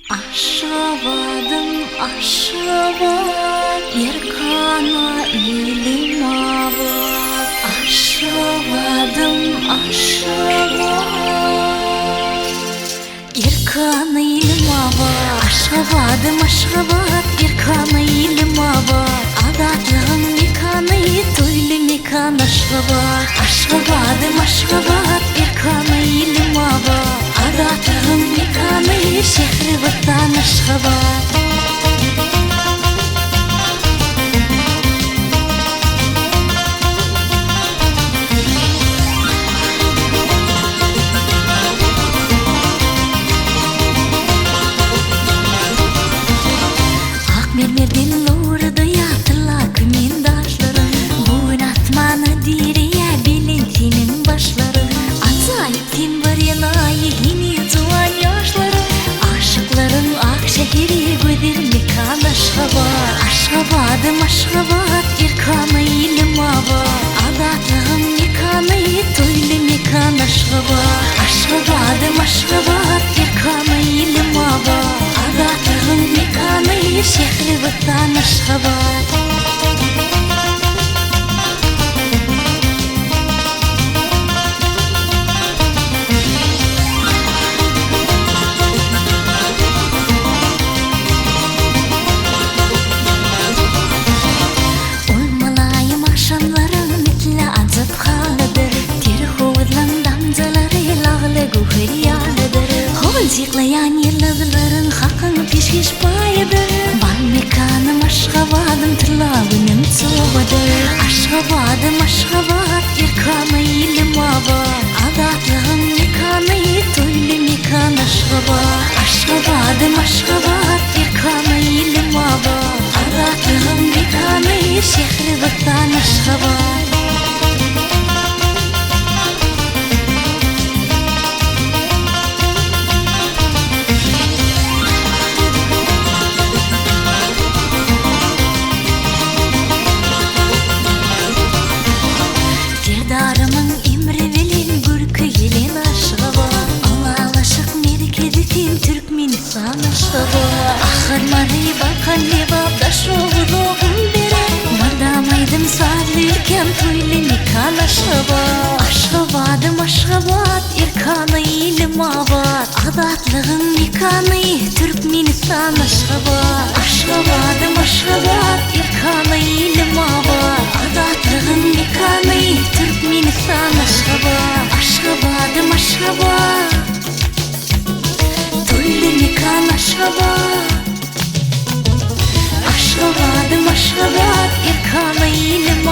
Aşgabadym Aşgabat erkana ilim abat Aşgabadym Aşgabat erkana ilim abat Aşgabadym Aşgabat erkana ilim abat Azatlygyň mekany toýly mekan Aşgabat Aşgabadym Aşgabat erkana ilim abat Azatlygyň mekany şähri watan Aşgabat. Ak mermerden nurda ýatyla kümen daşlaryň, Bu gün asmana direýär belent seniň başlaryň. Ajaýyp sen bir enaýy heniz juwan ýaşlaryň, Aşyklaryň ak şäheri gözel mekan Aşgabat. Aşgabadym Aşgabat erkana ilim abat, Azatlygyň mekany toýly mekan Aşgabat. Aşgabadym Aşgabat erkana ilim abat, Azatlygyň mekany şähri watan Aşgabat. Ol mylaýym agşamlaryň misli ajap halydyr, Ter howuzlaň damjalary lagly göwher ýalydyr. Howuljyklaýan ýyldyzlaryň Hakyň peşgeş paýydyr. Bal mekanym Aşgabadym tylla günüm çogudyr. Aşgabadym Aşgabat erkana ilim abat. Azatlygyň mekany toýly mekan Aşgabat. Aşgabadym Aşgabat erkana ilim abat. Azatlygyň mekany şähri watan Aşgabat. Serdarymyň emri bilen görke gelen Aşgabat, Ylalaşyk merkezi sen Türkmenistan Aşgabat. Ahal, Mary, Balkan, Lebap, Daşoguz, Oguldere, Mardam aýdym sazly ülkäm toýly mekan Aşgabat. Aşgabadym Aşgabat, erkana ilim abat, Azatlygyň mekany Türkmenistan Aşgabat. Aşgabadym Aşgabat, erkana ilim abat, Azatlygyň mekany Türkmenistan Aşgabat. Aşgabadym Aşgabat, toýly mekan Aşgabat. Aşgabadym Aşgabat, erkana ilim.